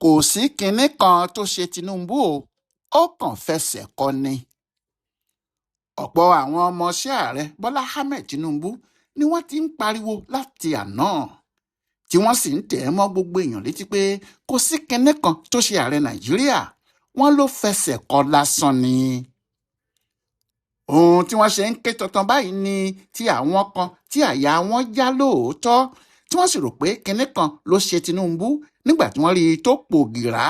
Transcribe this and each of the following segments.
Kò sí kinní kan tó ṣe Tinubu o, ó kàn fẹsẹ̀ kọ ni. Ọ̀pọ̀ àwọn ọmọọṣẹ́ ààrẹ Bọ́lá Ahmed Tinubu ni wọ́n ti ń pariwo láti àná, tí wọ́n sì ń tẹ̀ ẹ́ mọ́ gbogbo èèyàn létí pé kò sí kinní kan tó ṣe ààrẹ Nàìjíríà, wọ́n ló fẹsẹ̀ kọ lásán ni. Ohun tí wọ́n ṣe ń ké tantan báyìí ni ti àwọn kan tí àyà wọn já lóòótọ́, tí wọ́n sì rò pé kinní kan ló ṣe Tinubu nígbà tí wọ́n rí i tó pògìrá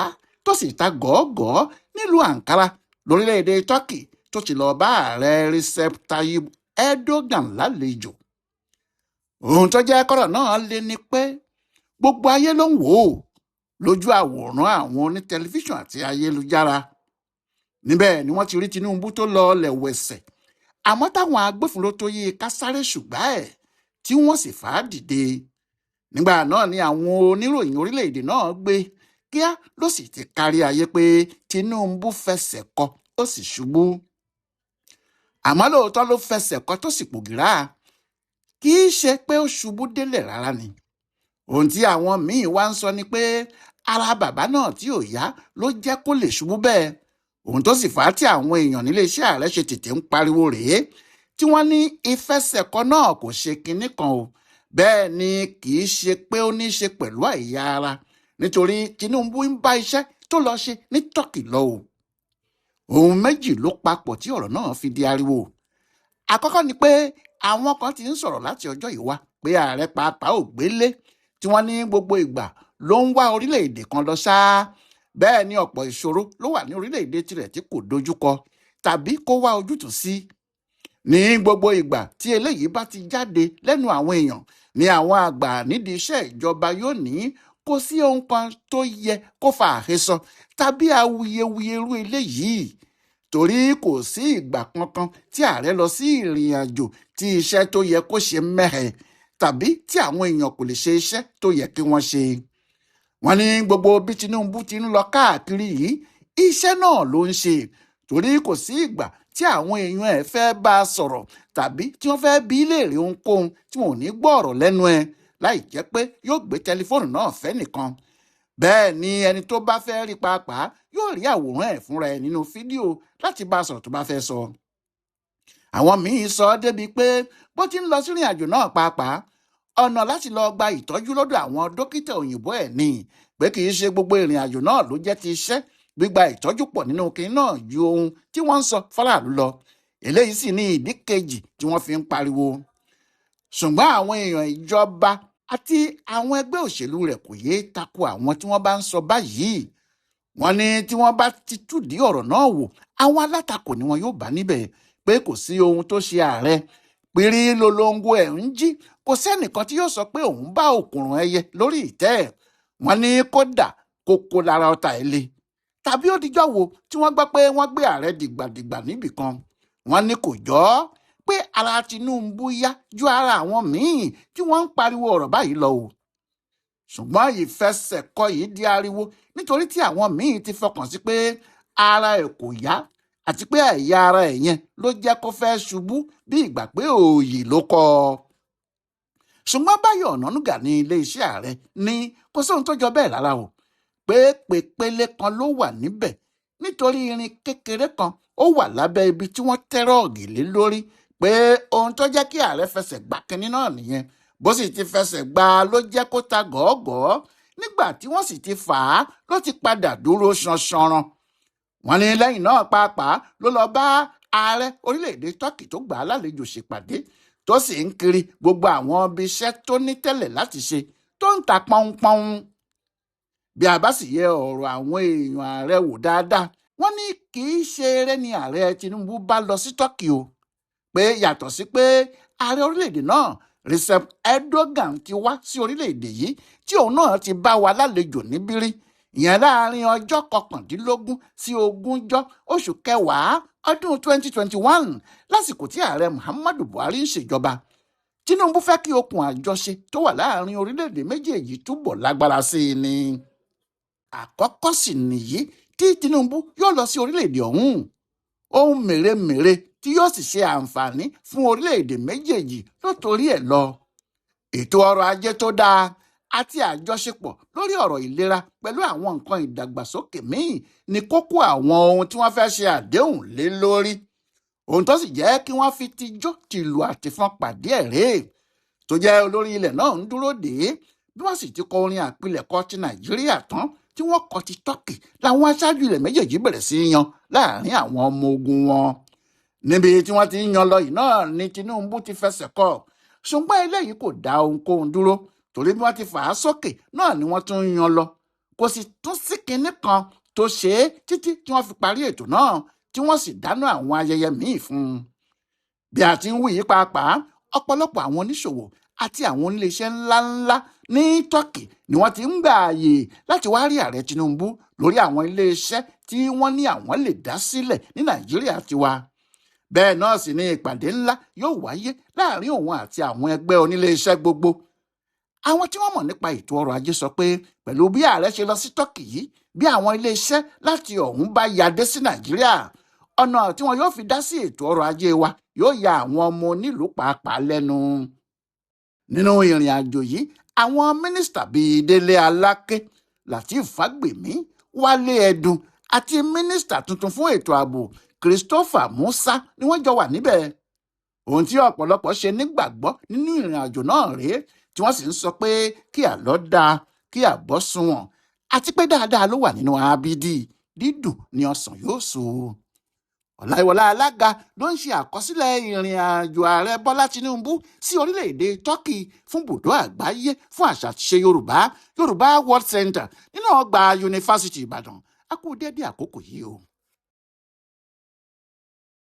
tó sì ta gọ́gọ́ nílùú Ankara lórílẹ̀‐èdè Turkey tó ti lọ bá ààrẹ Recep Tayyip Erdogan lálejò. Ohun tó jẹ́ kọ́rọ̀ náà lé ni pé gbogbo ayé ló ń wò ó lójú àwòrán àwọn onítẹlifíṣàn àti ayélujára. Níbẹ̀ ni wọ́n ti rí Tinubu tó lọ lẹ̀wẹ̀sẹ̀, àmọ́ táwọn agbófinró tó yí i ká sáré ṣùgbà ẹ̀ tí wọ́n sì fà á dìde. Nígbà náà ni àwọn oníròyìn orílẹ̀-èdè náà gbé kíá ló sì ti kárí ayé pé Tinubu fẹsẹ̀ kọ ó sì ṣubú. Àmọ́ lóòótọ́ ló fẹsẹ̀ kọ tó sì pògìrá, kì í ṣe pé ó ṣubú délẹ̀ rárá ni. Ohun tí àwọn míín wá ń sọ ni pé ara bàbá náà tí ò yá ló jẹ́ kó lè ṣubú bẹ́ẹ̀. Ohun tó sì fà á tí àwọn èèyàn níléeṣẹ́ ààrẹ ṣe tètè ń pariwo rèé, tí wọ́n ní ìfẹsẹ̀kọ náà kò ṣe kinní kan o. Bẹ́ẹ̀ ni kì í ṣe pé ó ní í ṣe pẹ̀lú àìyá ara, nítorí Tinubu ń bá iṣẹ́ tó lọ ṣe ní Turkey lọ o. Ohun méjì ló papọ̀ tí ọ̀rọ̀ náà fi di ariwo. Àkọ́kọ́ ni pé àwọn kan ti ń sọ̀rọ̀ láti ọjọ́ yìí wá pé ààrẹ pàápàá ò gbélé, tí wọ́n ní gbogbo ìgbà ló ń wá orílẹ̀-èdè kan lọ ṣáá. Bẹ́ẹ̀ ni ọ̀pọ̀ ìṣòro ló wà ní orílẹ̀-èdè tirẹ̀ tí kò dojúkọ tàbí kó wá ojútùú sí. Ní gbogbo ìgbà tí eléyìí bá ti jáde lẹ́nu àwọn èèyàn ni àwọn àgbà nídìí iṣẹ́ ìjọba yóò ní kò sí ohun kan tó yẹ kó fa àhesọ tàbí awuyewuye irú eléyìí, torí kò sí ìgbà kankan tí ààrẹ lọ sí ìrìn àjò tí iṣẹ́ tó yẹ kó ṣe mẹ́hẹ̀ tàbí tí àwọn èèyàn kò lè ṣe iṣẹ́ tó yẹ kí wọ́n ṣe. Wọ́n ní gbogbo bí Tinubu ti ń lọ káàkiri yìí, iṣẹ́ náà ló ń ṣe, torí kò sí ìgbà tí àwọn èèyàn ẹ̀ fẹ́ bá a sọ̀rọ̀ tàbí tí wọ́n fẹ́ bi í léèrè ohunkóhun tí wọn ò ní gbọ́ ọ̀rọ̀ lẹ́nu ẹ̀ láì jẹ́ pé yóò gbé tẹlifóònù náà fẹ́ nìkan. Bẹ́ẹ̀ ni ẹni tó bá fẹ́ rí pàápàá yóò rí àwòrán ẹ̀ fúnra ẹ̀ nínú fídíò láti bá a sọ̀rọ̀ tó bá fẹ́ sọ. Àwọn míín sọ ọ́ débi pé bó ti ń lọ sírìn àjò náà pàápàá, ọ̀nà láti lọ gba ìtọ́jú lọ́dọ̀ àwọn dókítà òyìnbó ẹ̀ ni, pé kì í ṣe gbogbo ìrìn àjò náà ló jẹ́ ti iṣẹ́. Gbígba ìtọ́jú pọ̀ nínú kinní náà ju ohun tí wọ́n ń sọ fáráàlú lọ. Eléyìí sì ní ìdí kejì tí wọ́n fi ń pariwo. Ṣùgbọ́n àwọn èèyàn ìjọba àti àwọn ẹgbẹ́ òṣèlú rẹ̀ kò yéé tako àwọn tí wọ́n bá ń sọ báyìí. Wọ́n ní tí wọ́n bá ti túdìí ọ̀rọ̀ náà wò, àwọn alátakò ni wọn yóò bá níbẹ̀ pé kò sí ohun tó ṣe ààrẹ. Pírí lolongo ẹ̀ ń jí, kò sẹ́nìkan tí yóò sọ pé òun bá òkùnrùn ẹyẹ lórí ìtẹ́ ẹ̀. Wọ́n ní kódà kókó lára ọ̀tá ẹ̀ le. Tàbí ó dijọ́ wo tí wọ́n gbọ́ pé wọ́n gbé ààrẹ dìgbàdìgbà níbìkan. Wọ́n ní kò jọ ọ́ pé ara Tinubu yá ju ara àwọn míín tí wọ́n ń pariwo ọ̀rọ̀ báyìí lọ o. Ṣùgbọ́n ìfẹsẹ̀kọ yìí di ariwo nítorí tí àwọn míín ti fọkàn sí pé ara ẹ̀ kò yá àti pé ẹ̀yà ara ẹ̀ yẹn ló jẹ́ kó fẹ́ ṣubú bí ìgbà pé òòyì ló kọ́ ọ. Ṣùgbọ́n Báyọ̀ Ọ̀nànúgà ní iléeṣẹ́ ààrẹ ní kò sóhun tó jọ bẹ́ẹ̀ rárá o, pé pèpele kan ló wà níbẹ̀ nítorí irin kékeré kan ó wà lábẹ́ ibi tí wọ́n tẹ́ rọ́ọ̀gì lé lórí, pé ohun tó jẹ́ kí ààrẹ fẹsẹ̀ gbá kinní náà nìyẹn. Bó sì ti fẹsẹ̀ gbá a ló jẹ́ kó ta gọ́gọ́, nígbà tí wọ́n sì ti fà á ló ti padà dúró ṣanṣanran. Wọ́n ní lẹ́yìn náà pàápàá ló lọ bá ààrẹ orílẹ̀-èdè Turkey tó gbà á lálejò ṣèpàdé, tó sì ń kiri gbogbo àwọn ibi iṣẹ́ tó ní tẹ́lẹ̀ láti ṣe tó ń ta pọ́npọ́n. Bí a bá sì yẹ ọ̀rọ̀ àwọn èèyàn ààrẹ wò dáadáa, wọ́n ní kì í ṣe eré ni ààrẹ Tinubu bá lọ sí Turkey o, pé yàtọ̀ sí pé ààrẹ orílẹ̀-èdè náà Recep Erdogan ti wá sí orílẹ̀-èdè yìí tí òun náà ti bá wa lálejò níbí rí, ìyẹn láàrin ọjọ́ 19 sí 20 oṣù kẹwàá ọdún 2021 lásìkò tí ààrẹ Muhammadu Buhari ń ṣèjọba. Tinubu fẹ́ kí okùn àjọṣe tó wà láàrin orílẹ̀-èdè méjèèjì túbọ̀ lágbára sí i ni. Àkọ́kọ́ sì nìyí tí Tinubu yóò lọ sí orílẹ̀-èdè ọ̀hún, ohun mèremère tí yóò sì ṣe àǹfààní fún orílẹ̀-èdè méjèèjì ló torí ẹ̀ lọ. Ètò ọrọ̀ ajé tó dáa àti àjọṣepọ̀ lórí ọ̀rọ̀ ìlera pẹ̀lú àwọn nǹkan ìdàgbàsókè míì ní kókó àwọn ohun tí wọ́n fẹ́ ṣe àdéhùn lé lórí. Ohun tó sì jẹ́ kí wọ́n fi tijó tìlù àtìfọn pàdé ẹ̀ rèé tó jẹ́ olórí ilẹ̀ náà ń dúró dè é. Bí wọ́n sì ti kọ orin àpilẹ̀kọ ti Nàìjíríà tán tí wọ́n kọ ti Turkey, làwọn aṣáájú ilẹ̀ méjèèjì bẹ̀rẹ̀ sí í yan láàrin àwọn ọmọ ogun wọn. Níbi tí wọ́n ti ń yan lọ yìí náà ni Tinubu ti fẹsẹ̀ kọ, ṣùgbọ́n eléyìí kò dá ohunkóhun dúró, torí bí wọ́n ti fà á sókè náà ni wọ́n tún ń yan lọ. Kò sì tún sí kinní kan tó ṣe é títí tí wọ́n fi parí ètò náà, tí wọ́n sì dáná àwọn ayẹyẹ míì fún un. Bí a ti ń wí yìí pàápàá, ọ̀pọ̀lọpọ̀ àwọn oníṣòwò àti àwọn oníléeṣẹ́ ńláńlá ní Turkey ni wọ́n ti ń gbà ààyè láti wá rí ààrẹ Tinubu lórí àwọn iléeṣẹ́ tí wọ́n ní àwọn lè dá sílẹ̀ ní Nàìjíríà tiwa. Bẹ́ẹ̀ náà sì ni ìpàdé ńlá yóò wáyé láàrin òun àti àwọn ẹgbẹ́ oníléeṣẹ́ gbogbo. Àwọn tí wọ́n mọ̀ nípa ètò ọrọ̀ ajé sọ pé pẹ̀lú bí ààrẹ ṣe lọ sí Turkey yìí, bí àwọn iléeṣẹ́ láti ọ̀hún bá yadé sí Nàìjíríà, ọ̀nà tí wọn yóò fi dá sí ètò ọrọ̀ ajé wa yóò ya àwọn ọmọ onílùú pàápàá lẹ́nu. Nínú ìrìn àjò yìí, àwọn mínísítà bíi Délé Aláké, Lateef Fagbemi, Wálé Ẹdùn àti mínísítà tuntun fún ètò ààbò Christopher Musa ni wọ́n jọ wà níbẹ̀. Ohun tí ọ̀pọ̀lọpọ̀ ṣe nígbàgbọ́ nínú ìrìn àjò náà rèé, tí wọ́n sì ń sọ pé kí àlọ́ dáa, kí àbọ̀ sunwọ̀n, àti pé dáadáa ló wà nínú abidi, dídùn ni ọsàn yóò so. Ọláìwọlá Alága ló ń ṣe àkọsílẹ̀ ìrìn àjò ààrẹ Bọ́lá Tinubu sí orílẹ̀-èdè Turkey fún bùdó àgbáyé fún àṣà àtiṣe Yorùbá, Yorùbá World Center, nínú ọgbà Yunifásitì Ìbàdàn. A kú déédéé àkókò yìí o.